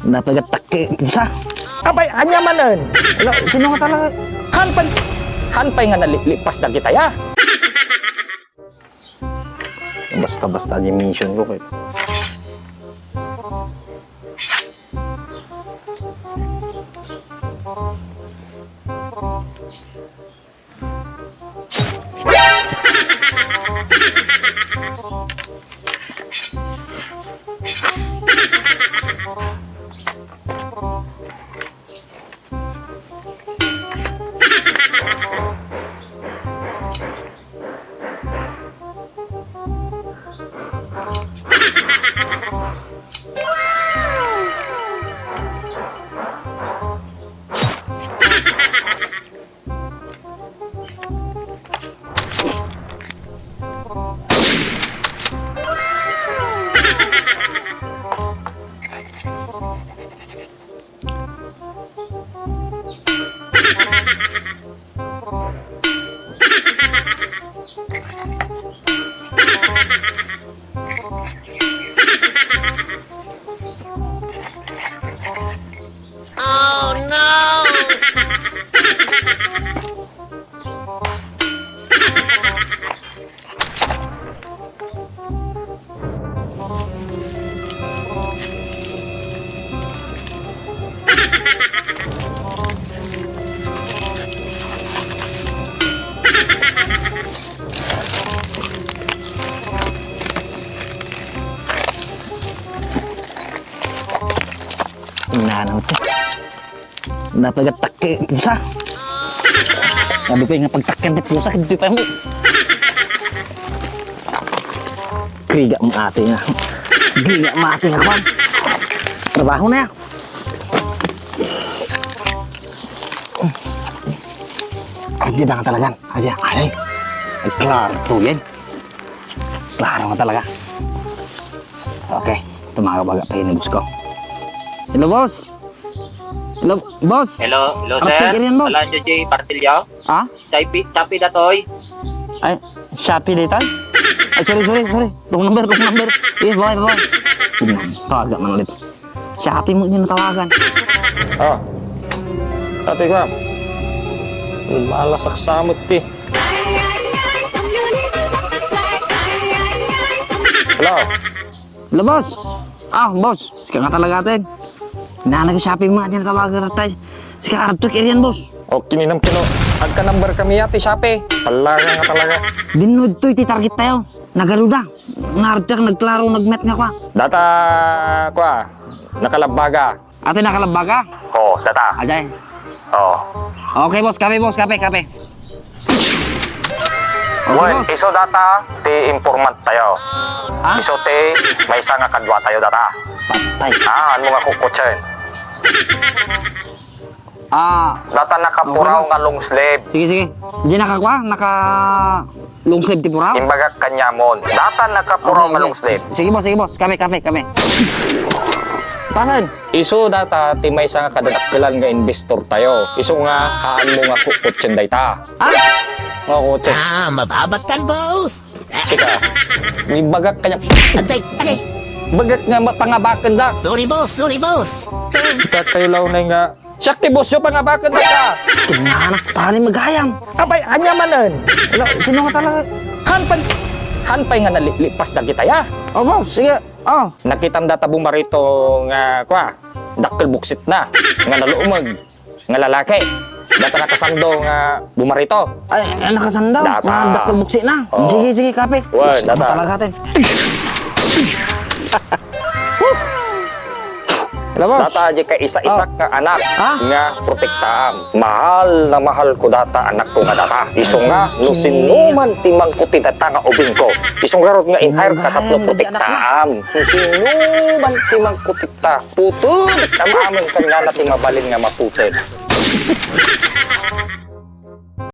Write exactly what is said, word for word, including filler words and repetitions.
Napagatak ti pusa. Apay, ania manen? Ala, sino nga talaga? Hanpay, hanpay nga nalipas dagitaya. Basta-basta di mission ko kay. Nanam ti. Napagatak ti pusa. Sabi ko nga pagtakyan ti pusa, hindi pa mo. Griga mo ate nga. Griga mo ate nga kwan. Trabaho na yan. Ay, di na nga talagan. Ay, ay. Ay, klaro to yan. Klaro nga talaga. Okay, tumaga-baga pa yun, boss ko. Hello, boss. Hello, boss. Hello, hello, Arapig sir. Irian, boss. Alan J J Partillo. Ha? Shopee, Shopee datoy. Ay, Shopee daytoy? Ay, sorry, sorry, sorry. Wrong number, wrong number. Eh, bye, bye. Tingnan, tawagan man ulit. Shopee mo din natawagan. Ah. Ate ka. Malasak samot ti. Hello. Hello, boss. Ah, boss. Sika nga talaga, ate. Nanag Shopee mo, ate, natawagan ka, tay. Sika, Arapig Irian, boss. O, kininam kino. Agka-number kami, ate, Shopee. Talaga nga talaga. Dinno ditoy ti target tayo. Nagaruda. Nga Arapig, nagklaro, nagmet nga kwa. Data, kwa. Nakalabbaga. Ate, nakalabbaga? Oo, data. Ajay. Oo. Okay, boss. Kape, boss. Kape, kape. Okay, wen, boss. Isu data ti informant tayo. Ha? Isu ti maysa nga kadua tayo data. Patay. Ah, haan mo nga kukutsen. Ah, data nakapuraw, okay, boss, nga long sleeve. Sige, sige. Diyan nakakwa? Naka long sleeve ti puraw? Imbagak kaniamon. Data nakapuraw, okay, nga, okay, long sleeve. S-, sige, boss, sige, boss. Kape, kape, kape. Pasen? Isu data ti maysa nga kadadakkelan nga investor tayo. Isu nga haan mo nga kukutsen dayta. Ha? Nga kukutsen. Ah, mababatan, boss. Sika, ibagak kaniam. Antay, antay. Bagak nga ma-, pangabaken da. Sorry, boss. Sorry, boss. Ita kayo launay nga. Siak ti boss yo, pangabaken da ka. Kinaanak, pare, magayam. Apay, ania manen? Ala, sino nga talaga? Hanpay, hanpay nga nalipas dagitaya. Opo, sige. Oh. Nakitam data bumarito nga, kwa, dakkel buksit na, nga naluumeg, nga lalaki. Data nakasando nga bumarito. Ay, ay, nakasando? Data. Nga dakkel buksit na. Oo. Sige, sige, kape. Wen, data. Talaga, ate. Woo! Hello, boss. Data, di ka isa-isak nga anak nga protektaam. Mahal na mahal ko data, anak ko nga data. Isu nga, no sinuman ti mangkutid data nga ubing ko. Isu nga rod nga in-hire ka tapno protektaam. No sinuman ti mangkutid ta, puted, am-amen kaniana ti mabalin nga maputed.